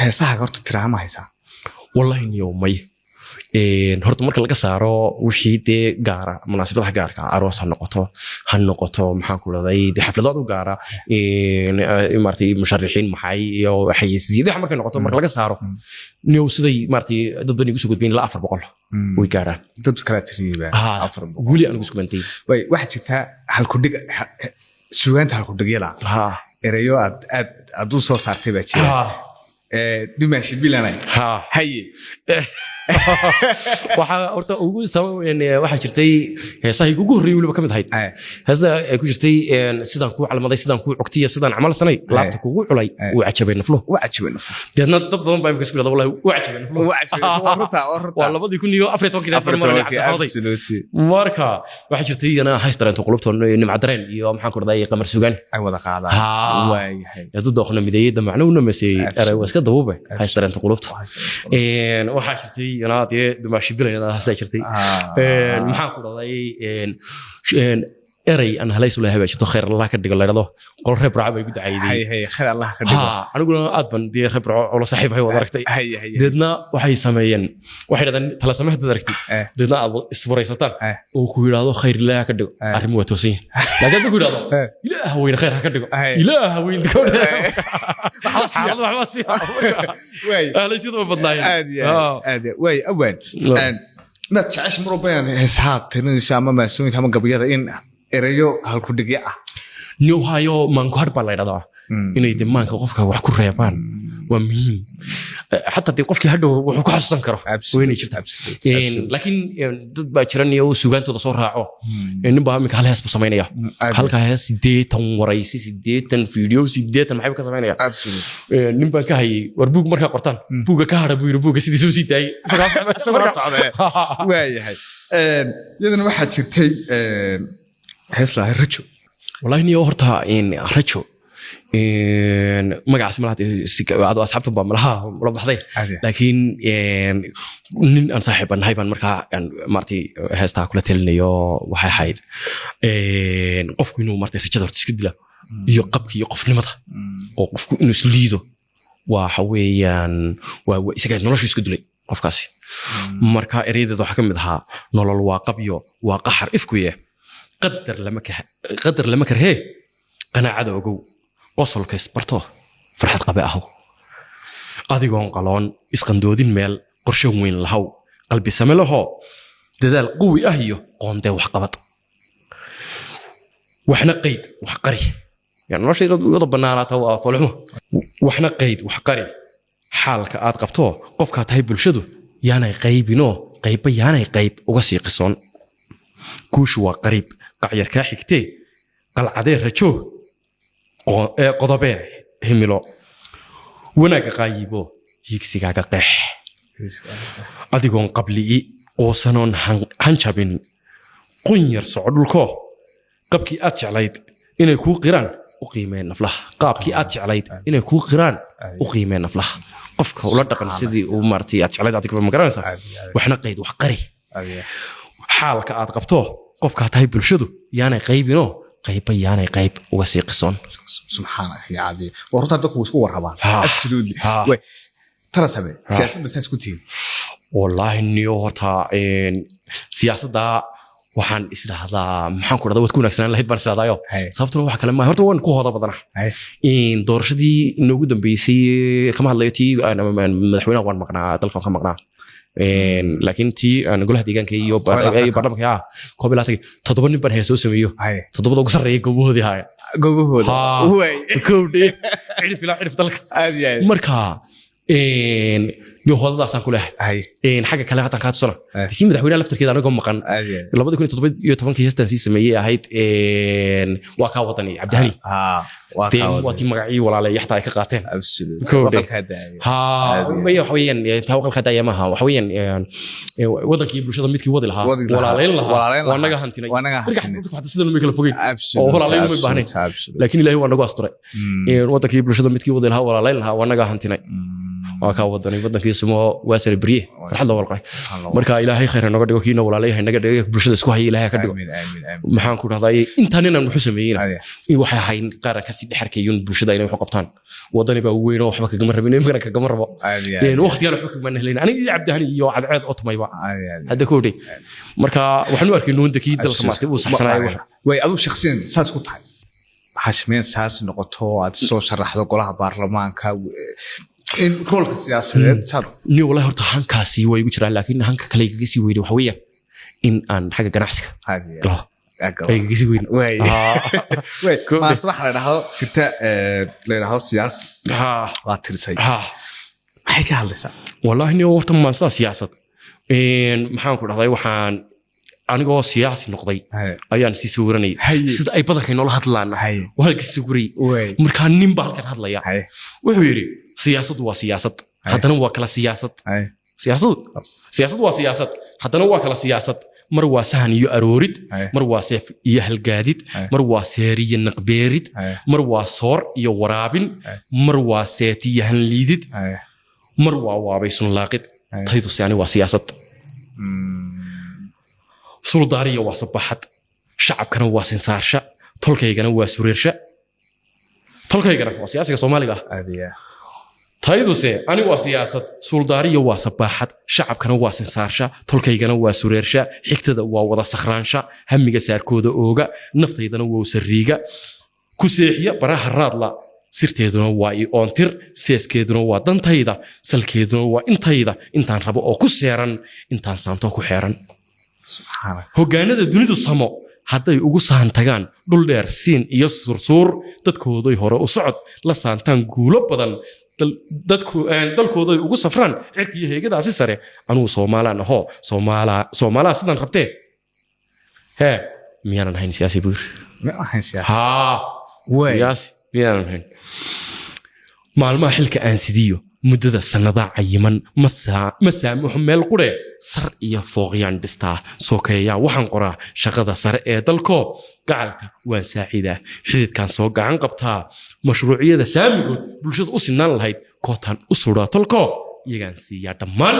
Heesaha horta tiraama haysaa? Wallahi niyow, may. Horta marka laga saaro wixii dee gaara, munaasabadaha gaarka ah, aroos ha noqoto, ha noqoto, maxaan ku raday, dee xafladood u gaara, maaragtay, musharixiin maxay iyo xayeysiisyo waxa markay noqoto, marka laga saaro, niyow, siday maaragtay dad badan igu soo gudbayn, ilaa 400 way gaaraan. Dad kala tiriyeyba 400? Weli anigu isku bantay. Way, waxaa jirtaa halkudhig, suugaanta halkudhigyada, ereyo aad aad aad u soo saartay baa jira. Dumaashi bilanay. Haye. Waxaa horta ugu sabab waxaa jirtay heesaha ugu horreeyay weliba ka mid ahayd heesta ay ku jirtay sidaan kuu calmaday, sidaan kuu cogtiya, sidaan camal sanay, laabta kugu culay, wuu cajabay naflo. Waa cajabay naflo. Deedna dad badan baa imika isku yidhahda, "Wallahi wuu cajabay naflo." Waa cajabay, waa runta, waa runta. Waa 2014-kii. 14-kii. Cabdixooday. Absolutely. Marka waxaa jirtay iyana hays dareento qulubtoon, Nimca Dareen iyo, maxaan ku dhahday, Qamar Sugaan. Ay wada qaadaan. Waayahay. Eedu dooqna mideeyada macnuuna maseeyey, eray waa iska dabuube, hays dareento qulubta. Waxaa jirtay iyana dee dumaashi bilayna haasaa jirtay. Maxaan ku dhahday, erey aan halays u leeyahay baa jirto, khayr Allah ka dhigo la dhado, qol reer Burco bay ku dacayday. Hay hay, khayr Allah ka dhigo. Ha, aniguna aad ban dee reer Burco ula saaxiibahay, waad aragtay. Haye haye. Deedna waxay sameeyeen, waxay dhahdeen tala samee haddaad aragtid, deedna aad iswaraysataan oo ku yidhaahdo "Khayr Ilaah ka dhigo," arrimo waa toosan yihin. Laakiin hadduu ku yidhahdo "Ilaah weyne khayr ha ka dhigo," Ilaah weyn xaalad waxba siya. Waay. Ahlaysyadu ma badnaayeen. Aad iyo aad, aad iyo waay, awaan inaad jecesha mar walba inaad heesaha tirinayso ama maasooyinka ama gabayada in ereyo halkudhigyo ah. Newhayo maanku har baa la ydhahdaa, inay de maanka qofka wax ku reebaan waa muhiim. Xataa dee qofkii hadhow wuxuu ku xasuusan karo waa inay jirta. Laakiin dad baa jiran iyo sugaantooda soo raaco. Nin baa iminka hal hees buu samaynaya, halka hees 80 waraysi, 80 video, 80 maxay ka samaynaya. Nin baan ka hayay, "War buug markaa qortaan, buugga ka hara," buu yiri, "buugga sidiisuu sii daayay." Isagoo socdee. Waayahay. Iyadana waxaa jirtay hees lahay Rajo. Wallahi niyo, horta Rajo magacaas malaha ado asxaabtan baa malaha ula baxday, laakiin nin aan saaxiib nahay baan markaa aan maaragtay heestaa kula talinayo. Waxay ahayd qofku inuu maaragtay rajada horta iska dila iyo qabka iyo qofnimada, oo qofku inuu isliido waxa weeyaan waa isaga noloshu isku dilay qofkaasi. Marka ereydeeda waxaa ka mid ahaa: nolol waa qabyo, waa qaxar ifkuye, qadar lama qadar lama karhee, qanaacada ogow, qosolka isbarto, farxad qabe ahow, adigoon qaloon isqandoodin, meel qorshe weyn lahow, qalbi same lahoo, dadaal quwi ah iyo qoondee waxqabad, waxna qayd wax qari. Yani nolosha inaad wada bannaanaata waa foolxumo. Waxna qayd wax qari, xaalka aad qabto, qofkaa tahay bulshadu yaanay qaybinoo, qaybba yaanay qayb uga sii qisoon. Guushu waa qariib, qacyar kaa xigtee, qalcadee rajo, qodobee himilo, wanaagga qaayibo, hiigsigaaga qeex, adigoon qabli'i quusanoon hanjabin, qun yar soco dhulkoo, qabkii aad jeclayd inay kuu qiraan u qiimeen naflaha, qaabkii aad jeclayd inay kuu qiraan u qiimeen naflaha. Qofka ula dhaqan sidii uu maaragtay aad jeclayd adiga, ma garanaysaa? Waxna qayd wax qari, xaalka aad qabto, qofkaa tahay bulshadu yaanay qaybinoo, qaybba yaanay qayb uga sii qisoon. Subxaana ya cadiim, waa runtaa, dadku way isku warrabaan. Absolutely. Way tala sabe, siyaasadda saas ku tihiin? Wallaahi niyo, horta siyaasadda waxaan isdhahdaa, maxaan ku dhahdaa, waad ku wanaagsanaan lahayd baan isdhahdaayo. Sababtuna wax kale maaha, horta waan ku hooda badana. Doorashadii inoogu dambeysay kama hadlayo, tii madaxweynaha waan maqnaa, dalkan ka maqnaa. Laakiin tii aan golaha deegaanka iyo 21-ka. Iyo baarlamaanka, 21-kii, toddoba nin baan hee soo sameeyo, toddobada ugu sarreeya goobahoodii haya. Goobahooda. Way. Kowdhe, cidhif ilaa cidhif dalka. Aad iyo aad. Marka niyo hoodadaasaan ku leehay. Xagga kale haddaan kaa tusana, tii madaxweynaha laftarkeeda anagoo maqan, Aad iyo aad. 2017-kii heestan sii sameeyey ahayd, waa kaa wadani Cabdihani. Waa dee kaa waa wadan. tii magacii walaaleey xataa ay ka qaateen. Kowdhe. Waqalkaa daaya. Ha. Aad iyo Maya, waxa weeyaan taa waqalka daaya maaha, waxa weeyaan wadankii bulshada midkii wadi lahaa, Wadi lahaa. walaalayn lahaa, Walaalayn waa lahaa. naga hantinay. Waa naga Marka hantinay. dadku xataa sidan umay kala fogeyn oo walaalayn umay baahnayn. Laakiin Ilaahay waa nagu asturay. Wadankii bulshada midkii wadi lahaa, walaalayn lahaa, waa naga hantinay. Waa kaa wadanay wadankiisumo waa sare berye farxad loo walqay. Marka Ilaahay khayr ha noga dhigo, kiina walaalayahay naga dhigo, bulshada isku haya Ilaahay ha ka dhigo. Amiin, amiin, amiin. Maxaan ku dhahdaa, intaan inaan wuxu sameeyeyna in waxay ahayn qaran kasii dhex arkayun bulshada inay wax u qabtaan. Wadani baa weyn oo waxba kagama rabin, imikana kagama rabo. Waqtigaan waxba kagama helayn, aniga iyo Cabdihani iyo Cadceed oo tumayba hadda ka hodhay. Marka waxaan u arkay nuunda kii dalka maartay uu saxsanaayo wax. Way adigu shakhsiyan saas ku tahay Xashmeen, saas noqoto, aad soo sharaxdo golaha baarlamaanka, in roolka siyaasadeed saad Ni wallahi horta hankaasi waa igu jiraan, laakiin hanka kale igaga sii weyne waxa weeyaan in aan xagga ganacsiga galo. Ay igaga sii weyne. Way way maase waxa la dhahdo jirta, la dhahdo siyaasi waa tirisay, maxay ka hadlaysaa? Wallahi ni horta maasida siyaasad, maxaan ku dhahday, waxaan anigoo siyaasi noqday ayaan sii sawiranayay sida ay badanka inoola hadlaana waa halkii sawirayay. Markaa nin baa halkan hadlaya, wuxuu yidhi: "Siyaasaddu waa siyaasad, haddana waa kala siyaasad. Siyaasaddu waa siyaasad, haddana waa kala siyaasad. Mar waa sahan iyo aroorid, mar waa seef iyo halgaadid, mar waa seer iyo naqbeerid, mar waa soor iyo waraabin, mar waa seet iyo hanliidid, mar waa waabay sunlaaqid. Taydu se ani waa siyaasad. Suldaariya waa sabaxad, shacabkana waa sinsaarsha, tolkaygana waa sureersha." Tolkaygana waa siyaasiga Soomaaliga ah. Tayduse ani waa siyaasad. Suldaariya waa sabaaxad, shacabkana waa sinsaarsha, tolkaygana waa sureersha, xigtada waa wada sakhraansha, hamiga saarkooda ooga, naftaydana waa sariiga ku seexiya baraha raadla, sirteeduna waa i oontir, seeskeeduna waa dantayda, salkeeduna waa intayda, intaan rabo oo ku seeran, intaan saanto ku xeeran. Hoggaanada dunidu samo hadday ugu sahan tagaan dhul dheer, siin iyo sursuur, dadkooday hore u socod la saantaan, guulo badan dalkooday ugu safraan cirka iyo heegadaasi sare, anugu Soomaalaan ahoo Soomaalaa sidan rabtee hee, miyaanan ahayn siyaasi?" buu yiri. Ma ahayn siyaasi. Haa, siyaasi miyaanan ahayn? Maalmaha xilka aan sidiyo muddada sannadaa cayiman ma saamuxo meel qure, sar iyo fooqyaan dhistaa, sokeeyaa waxaan qoraa shaqada sare ee dalkoo, gacalka waan saacidaa, xididkaan soo gacan qabtaa, mashruuciyada saamigood bulshada u sinaan lahayd kootaan u sudaa tolkoo, iyagaan siiyaa dhammaan.